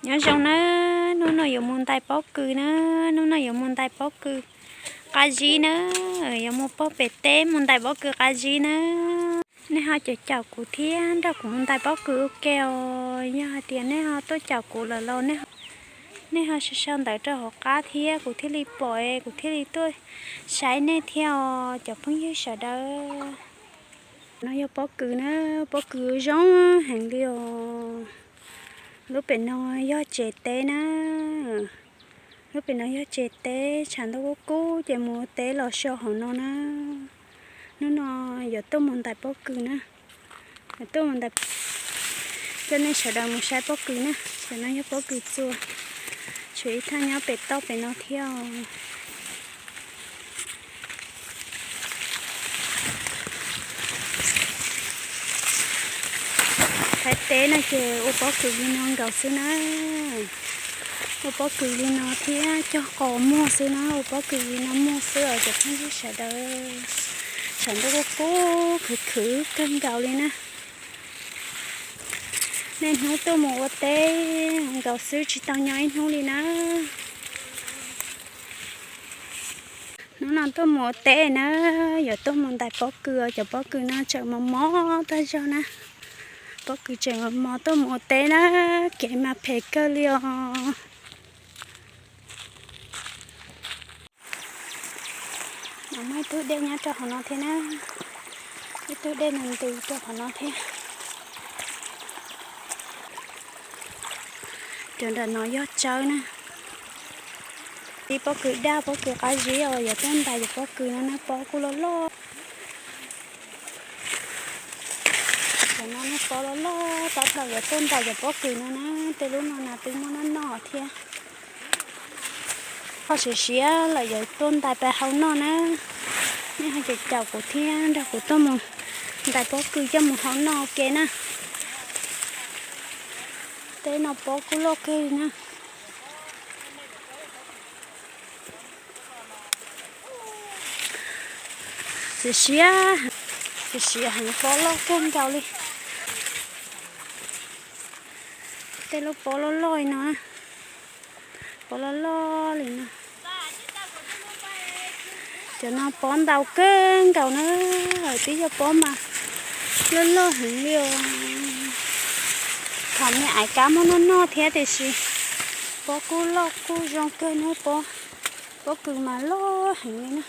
Nyob zoo na, hnub no yuav mus ntais pob kws na, hnub no yuav mus ntais pob kws qab zib na, yuav mus pog pem teb mus ntais pob kws qab zib na. Nej ho caum caum kuv thiab nrog kuv mus ntais pob kws ua ke os. Yog hais tias nej ho tuaj caum kuv lawm los nej ho sau sau ntawv rau hauv qab thiab kuv thiaj li pom, kuv thiaj li tuaj saib nej thiab os cov phooj ywg sawv daws. No yog pob kws na, pob kws zoo heev li os. Lub pem no yog tsev teb na. Lub pem no yog tsev teb, tshav ntuj kub kub ces mus ua teb los so hauv no na. Hnub no yuav tuaj mus ntais pob kws na. Yuav tuaj mus ntais, coj nej sawv daws mus saib pob kws na. Cov no yog pob kws txua, tshuav ib thaj nyob pem toj pem no thiab os. Thaiv teb no ces ua pob kws li no nkaus xwb na. Ua pob kws li no thiab cog qos muag xwb na, ua pob kws li no muag xwb os cov phooj ywg sawv daws. Tshav ntuj kub kub khwv khwv kawg nkaus li na. Niaj hnub tuaj mus ua teb nkaus xwb tsis tau nyob ib hnub li na. Hnub no tuaj mus ua teb na, yuav tuaj mus ntais pob kws, cov pob kws no tseem mos mos tag zog na. Pob kws tseem mos mos tuaj mus ua teb na, kev mas phem kawg li os. Muaj ib tug dej nyob rau hauv no thiab na, ib tug dej nws ntws rau hauv no thiab. Cov nram no yog tsawb na. Ib pob kws daj pob kws qab zib os, yuav tuaj ntais cov pob kws no na, pob kuj loj loj. Cov no na pob loj loj tab plaws, yuav tuaj ntais cov pob kws no na, tej lub no na twb muaj noj noj thiab. Ho siav siav lawm yuav tuaj ntais pais hau noj na. Nej ho caum caum kuv thiab nrog kuv tuaj mus ntais pob kws coj mus hau noj ua ke na. Tej no pob kuj loj kawg li na. Siav siav, siav siav heev, pob loj kawg nkaus li. Tej lub pob loj loj li no, pob loj loj li no. Cov no pob ntau kawg nkaus na, twb yog pob mas loj loj heev li os. Thaum me aiv kab muaj noj noj thiab tiam sis pob kuj loj kuj zoo kawg na, pob, pob kws mas loj heev li na.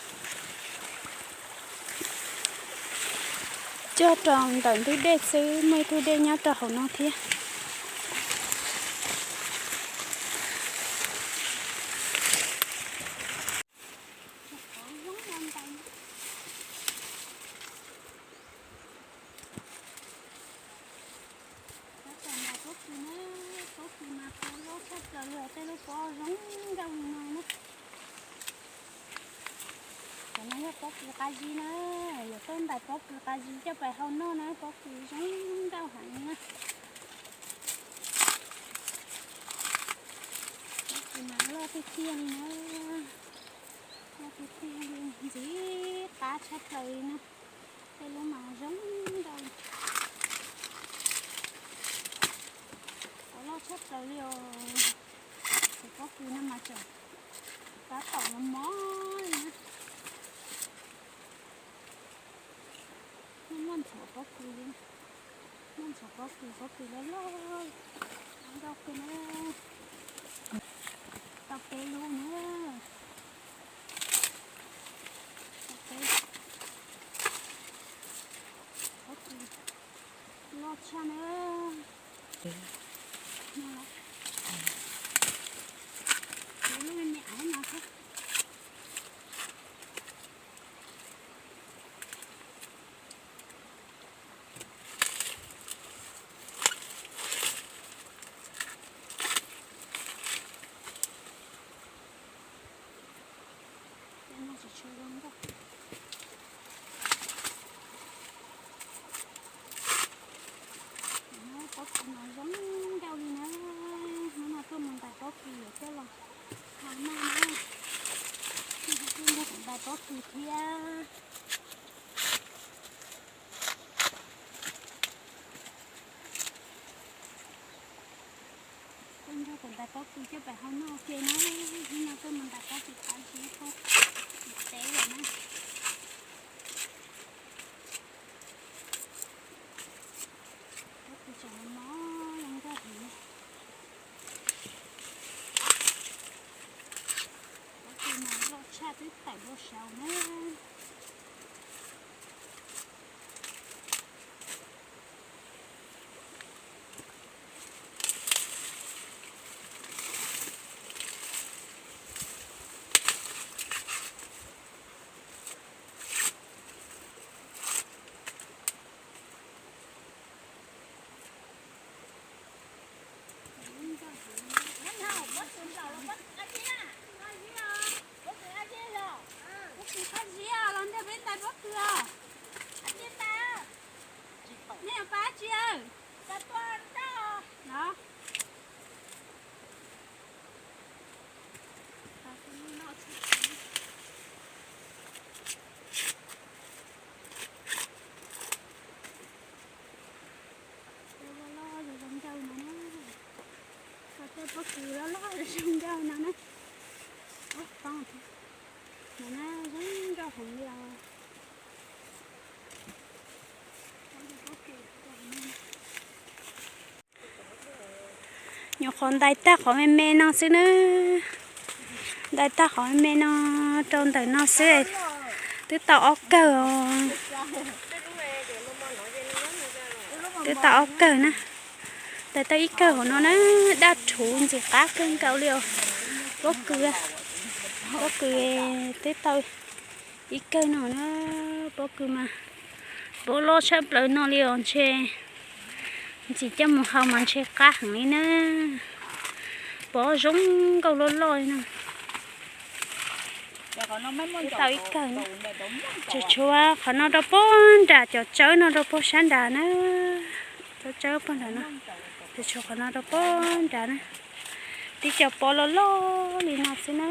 Cog rau ntawm ntug dej xwb, muaj ib tug dej nyob rau hauv no thiab. Pob kws na, pob kws mas pob loj tshaj plaws li os, tej lub pob zoo nkauj li no na. Cov no yog pob kws qab zib na, yuav tuaj ntais pob kws qab zib coj pais hau noj na, pob kws zoo nkauj heev na. Pob kws mas loj tiag tiag li na, loj tiag tiag li, ntxim qab tshaj plaws li na. Tej lub mas zoo nkauj, pob loj tshaj plaws li os. Cov pob kws no mas tseem tab tom mos mos li na. Muaj ntxhuav pob kws li, muaj ntxhuav pob kws, pob kws loj loj, zoo nkauj kawg na. Tau peb lub na. Tau peb, pob kws loj tshaj na. Lub me me aiv no xwb. Tej no tsis tshua zoo nkauj. Pob kws no zoo nkauj li na. Hnub no tuaj mus ntais pob kws yuav coj los hau noj na. Tuaj nrog kuv ntais pob kws thiab. Nrog kuv ntais pob kws coj pem hau noj ua ke na, ib no tuaj mus ntais pob kws qab zib pob kws teb lawm na. Pob kws tseem mos mos zoo nkauj heev. Pob kws mas loj tshaj twb tawm dua saud na. Nej pab tsi? Loj loj zoo nkauj no na. Cov pob kws loj loj zoo nkauj no na. No na, zoo nkauj heev li os. Nyuam qhuav ntais tag qhov me me no xwb na. Ntais tag qhov me me no rau ntawm no xwb, twb tau ob kawg os. Twb tau ob kawg na. Ntais tau ib kawg hauv no na, daj rhuv ntxim qab kawg nkaus li os. Pob kws, pob kws twb tau ib kawg no na. Pob kws mas pob loj tshaj plaws no li os ntshe. Ntxim coj mus hau mas ntshe qab heev li na. Pob zoo nkauj loj loj li no. Twb tau ib kawg na. Tsuas tshuav qhov no rau puag nram cov tsawb no rau puag sab nrad na. Tsawb tsawb puag nrad no. Tsuas tshuav qhov no rau puag nrad na. Tib co pob loj loj li no xwb na.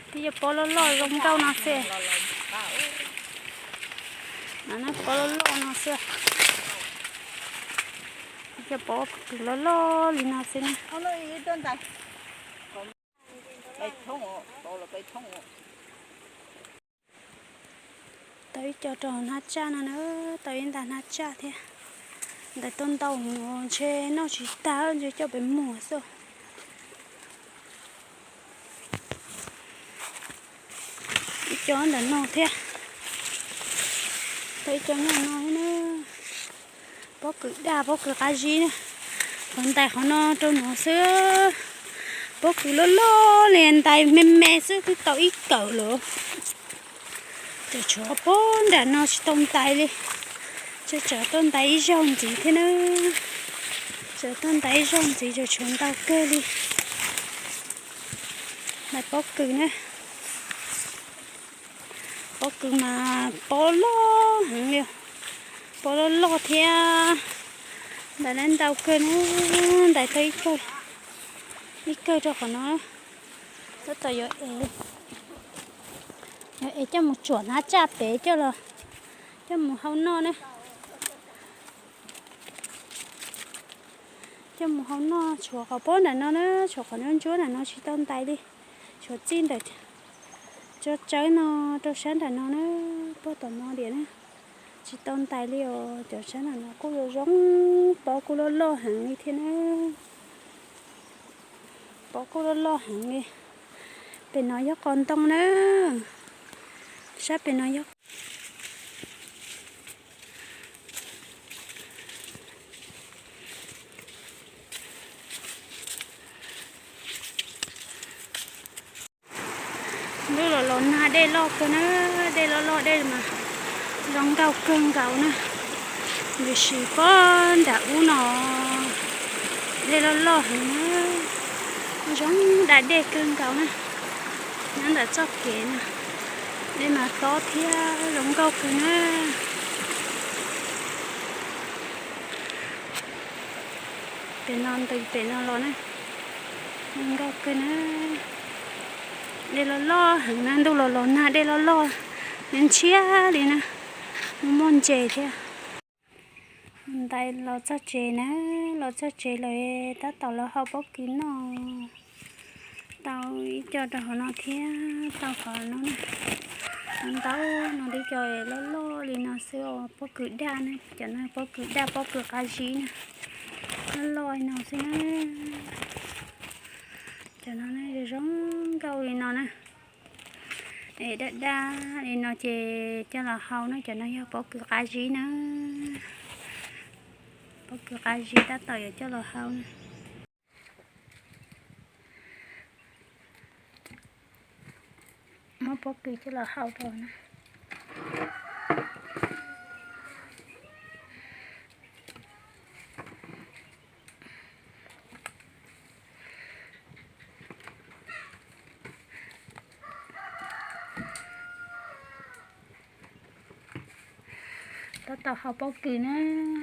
Tib co pob loj loj zoo nkauj no xwb. Pob loj loj no xwb. Tib co pob kws loj loj li no xwb na. Tau ib co rau hauv hnab tsaj no na, tau ib nta hnab tsaj thiab. Ntais tau ntau heev, ntshe noj tsis tag ntshe coj pem muag xwb. Ib co ntawm no thiab, tau ib co nyob no thiab na. Pob kws daj pob kws qab zib na. Qhov ntais qhov no rau no xwb. Pob kws loj loj li ntais me me xwb twb tau ib kawm lawm. Tseem tshuav puag nram no tsis tau ntais li. Tseem tshuav tuaj ntais ib zaug ntxiv thiab na. Tseem tshuav tuaj ntais ib zaug ntxiv tseem tshuav ntau kawg li. Ntais pob kws na. Pob kws mas pob loj heev li, pob loj loj thiab. Ntais ntau kawg na, ntais tau ib kawg, ib kawg rau qhov no. Tab tom yuav ev, yuav ev coj mus tsuam hnab tsaj pem coj los, coj mus hau noj na. Coj mus hau noj, tshuav qhov pob nram no na, tshuav qhov ntsuab ntsuab nram no tsis tau ntais li. Tshuav txij ntawm tsob tsawb no rau sab nram no na, puag tom no tias na, tsis tau ntais li os. Cov sab nram no kuj zoo zoo, pob kuj loj loj heev li thiab na. Pob kuj loj loj heev li. Pem no yog qos ntoo na, sab pem no yog Ntuj los los nag, dej loj kawg na, dej loj loj dej mas zoo nkauj kawg nkaus na. Tiam sis pob nram ub no dej loj loj heev na, zoo da dej kawg nkaus na. Nyob ntawm txoj kev na, dej mas tob thiab zoo nkauj kawg na. Pem no ntws pem no los na, zoo nkauj kawg na. Dej loj loj heev na, ntuj los los nag dej loj loj, ntshiab li na, muaj ntses thiab. Ntais los txog tsev na, los txog tsev lawm tab tom los hau pob kws noj. Tau ib co rau hauv no thiab tau qhov no na. Ntau no twb cov loj loj li no xwb os, pob kws daj na, cov no pob kws daj pob kws qab zib na. Loj loj li no xwb na. Cov no zoo zoo nkauj li no na. Es daj daj li no ces coj los hau na, cov no yog pob kws qab zib na. Pob kws qab zib tab tom yuav coj los hau na. Muab pob kws coj los hau rau na. Tab tom hau pob kws na,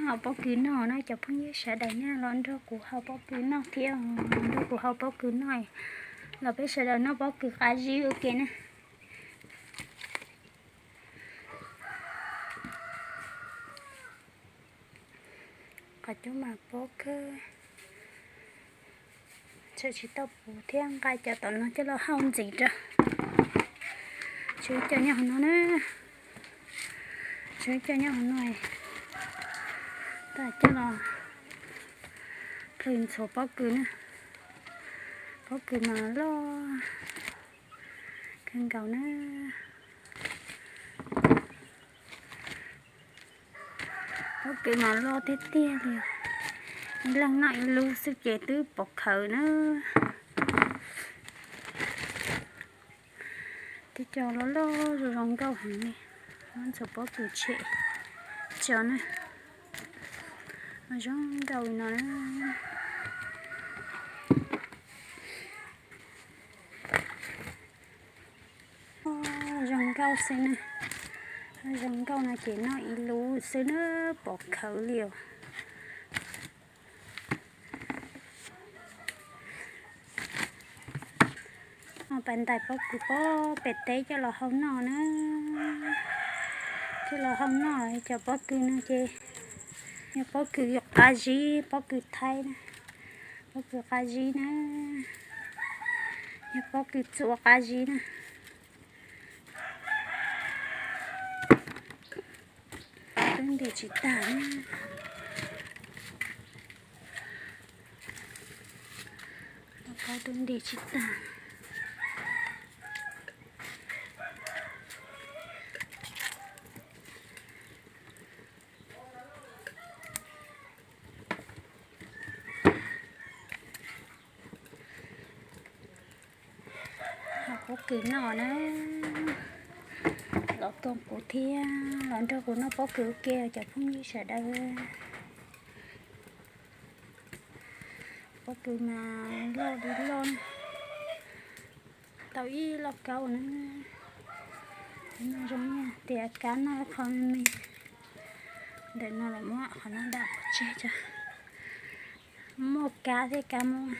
hau pob kws noj na, cov phooj ywg sawv daws nej los nrog kuv hau pob kws noj thiab, nrog kuv hau pob kws noj, los peb sawv daws noj pob kws qab zib ua ke na. Qhov cub mas pob kawg, tseem tsis tau puv thiab, nqa cov tom no coj los hau ntxiv rau. Tshuav ib co nyob hauv no na, tshuav ib co nyob hauv no, tab tom coj los plhws ntxhuav pob kws na. Pob kws mas loj kawg nkaus na. Pob kws mas loj tiag tiag li, ib leeg noj ib lub xwb ces twb pom khawv na. Tej co loj loj zoo zoo nkauj heev li, muab ntxuav pob kws tshem tso na, zoo nkauj li no na. Zoo nkauj xwb na, zoo nkauj no ces noj ib lub xwb na, pom khawv li os. Pas ntais pob kws pob pem teb coj los hau noj na, coj los hau noj. Cov pob kws no ces yog pob kws qab zib, pob kws thaib na, pob kws qab zib na, yog pob kws txua qab zib na. Kaub twb nti tsis tag, kaub twb nti tsis tag. Hau pob kws noj na, los koom kuv thiab los nrog kuv noj pob kws ua ke cov phooj ywg sawv daws. Pob kws mas loj li loj, tau ib lauj kaub na. Zoo tias kab noj qhov me me, ntawm no lawm muab qhov no dam pov tseg tso, muaj kab thiab kab muab.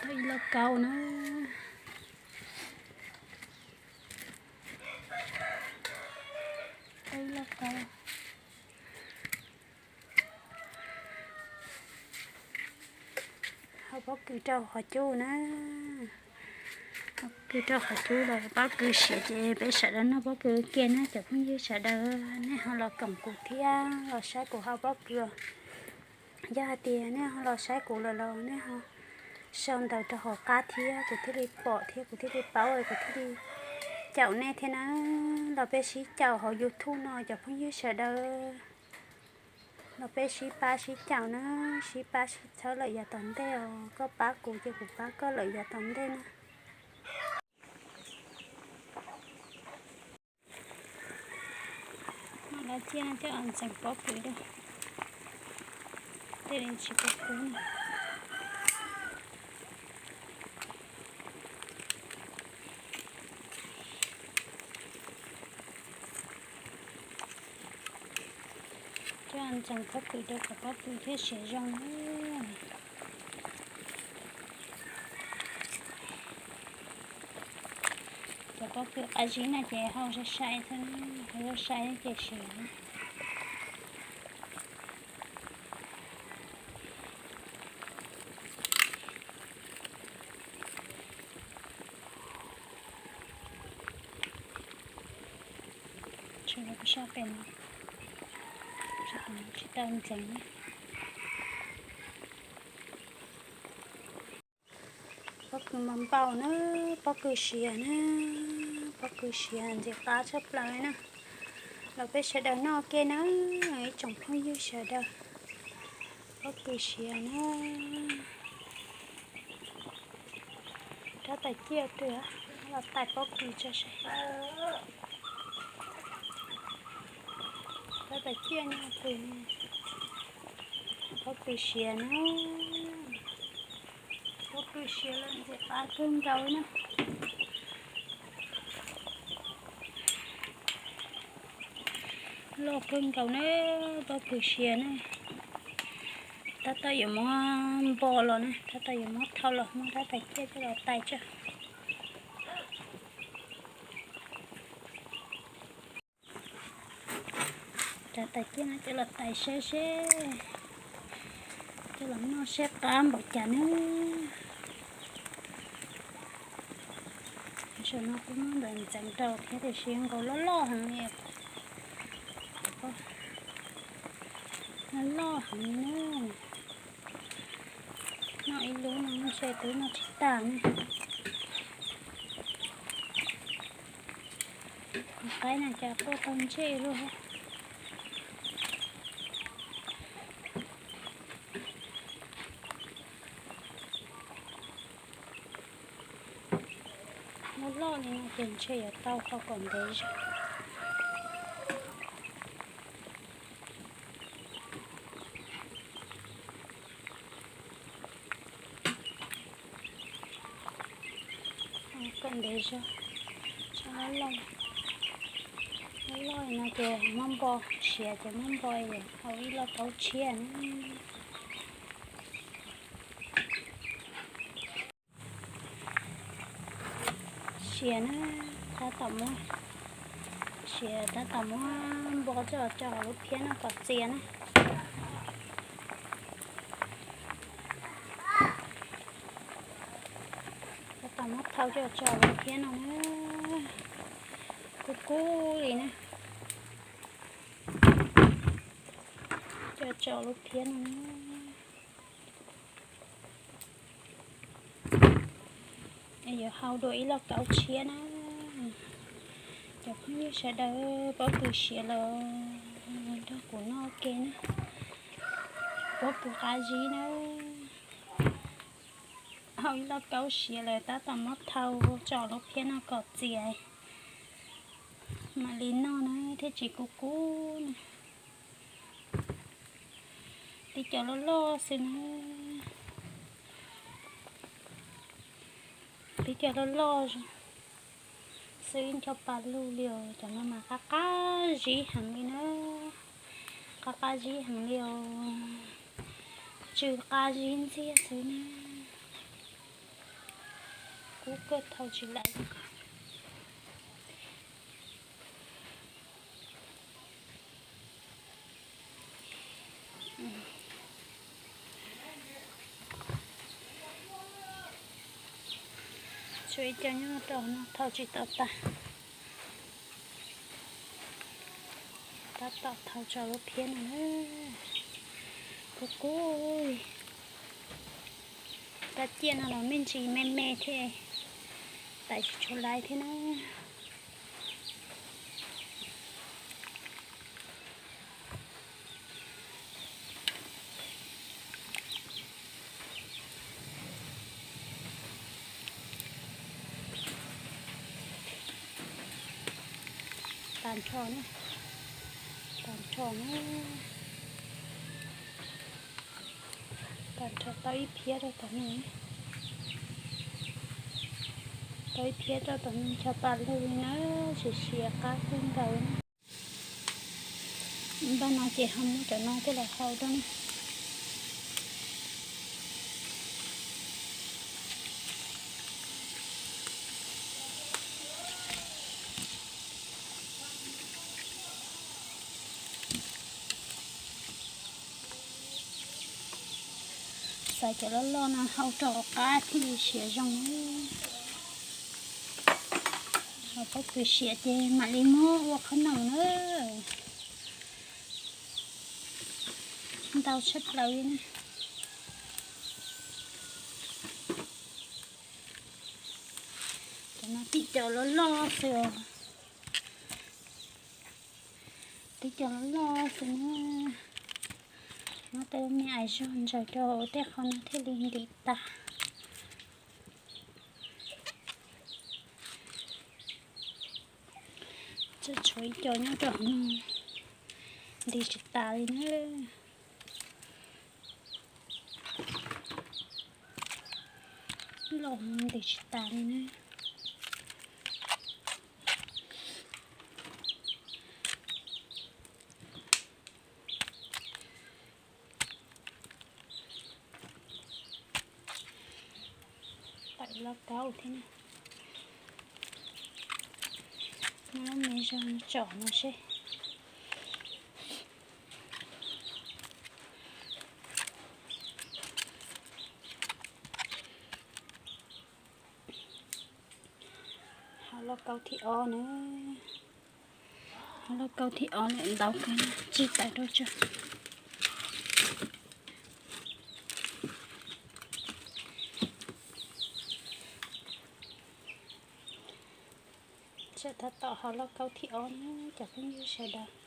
Tau ib lauj kaub na, tau ib lauj kaub. Hau pob kws rau qhov cub na, hau pob kws rau qhov cub los pob kws siav ces peb sawv daws noj pob kws ua ke na cov phooj ywg sawv daws. Nej ho los koom kuv thiab los saib kuv hau pob kws. Yog hais tias nej ho los saib kuv lawm los nej ho sau ntawv rau hauv qab thiab kuv thiaj li pom thiab kuv thiaj li paub kuv thiaj li caum nej thiab na. Los peb sib caum hauv YouTube no cov phooj ywg sawv daws. Los peb sib pab sib caum na, sib pab sib txhawb lawm yav tom ntej os. Koj pab kuv ces kuv pab koj lawm yav tom ntej na. Lawv thiaj coj ntxeev pob kws rau, tej li tsis kub kub. Coj ntxeev pob kws rau kom pob kws thiaj siav zoo. Cov Pob kws qab zib no ces hau sai sai xwb, hau sai sai ces siav. Tshuav lub sab pem no, tsis tau ntxeev na. Pob kws mas npaum na, pob kws siav na, pob kws siav ntxim qab tshaj plaws li na. Los peb sawv daws noj ke na, ib tsoom phooj ywg sawv daws. Pob kws siav na, rab tais ciaj twg, los tais pob kws tso saib. Rab tais ciaj no twg, pob kws siav na. Pob kws siav los ntxim qab kawg nkaus na. Loj kawg nkaus na, pob kws siav na. Tab tom yuav muab npo los na, tab tom yuav muab thau los muab rab tais ciaj coj los tais tso. Rab tais ciaj no coj los tais saib seb, coj los noj saib qab npaum cas na. Saum no kuj muab ntxeev ntxeev rau thiab tiam sis nkaus loj loj heev li. Loj loj heev li na. Noj ib lub no ntshe twb noj tsis tag ne. Tus qaib no cas quaj tau ntsej luaj. Loj loj li no ces ntshe yuav tau qhov kom ntev zog. Kom ntev zog, loj loj, loj loj li no ces muab npo siav ces muab npo hau ib lauj kaub tshiab na. Siav na, tab tom muab, siav tab tom muab npo coj tso hauv lub phiab no kom txias na. Tab tom muab thau coj tso hauv lub phiab no na. Kub kub li na. Coj tso lub phiab no na. Yuav hau dua ib lauj kaub tshiab na. Cov phooj ywg sawv daws, pob kws siav los nrog kuv noj ke na. Pob kws qab zib na. Hau ib lauj kaub siav lawm tab tom muab thau tso lub phiab no kom txias mam li noj na thiaj tsis kub kub na. Tib co loj loj xwb na. Tib co loj loj xwb ncho pa lug li os. Cov no mas qab qab zib heev li na. Qab qab zib heev li os. Tsw qab zib ntxiag xwb na. Kub kawg thau tsis lawm. Tshuav ib co nyob rau no thau tsis tau tas. Tab tom thau tso lub phiab no na. Kub kub. Rab ciaj no los me ntsis me me thiab, tais tsis tshua laiv thiab na. Tag nrho na, tag nrho na, tag nrho tau ib phiab rau tom no, tau ib phiab rau tom no ncho pa lug li na, siav siav qab kawg nkaus. Npaj no ces ho muab cov no coj los hau rau na. Txais cov loj loj no hau rau hauv qab thiaj li siav zoo. Hau pob kws siav ces mam li muab ua qhob noom na. Ntau tshaj plaws li na. Cov no tib co loj loj xwb os. Tib co loj loj xwb na. Muab tej me ais zog ntsaws rau tej qhov no thiaj li ntim tas. Tseem tshuav ib co nyob rau hauv no, ntim tsis tas li na. Loj heev ntim tsis tas li na. Tawm lauj kaub thiab na. Muab lub me zog tsom no seb. Hau lauj kaub thib ob na. Hau lauj kaub thib ob lawm, ntau kawg, tsib tawm rau tso. Sawv daws, tab tom hau lauj kaub thib ob na cov phooj ywg sawv daws.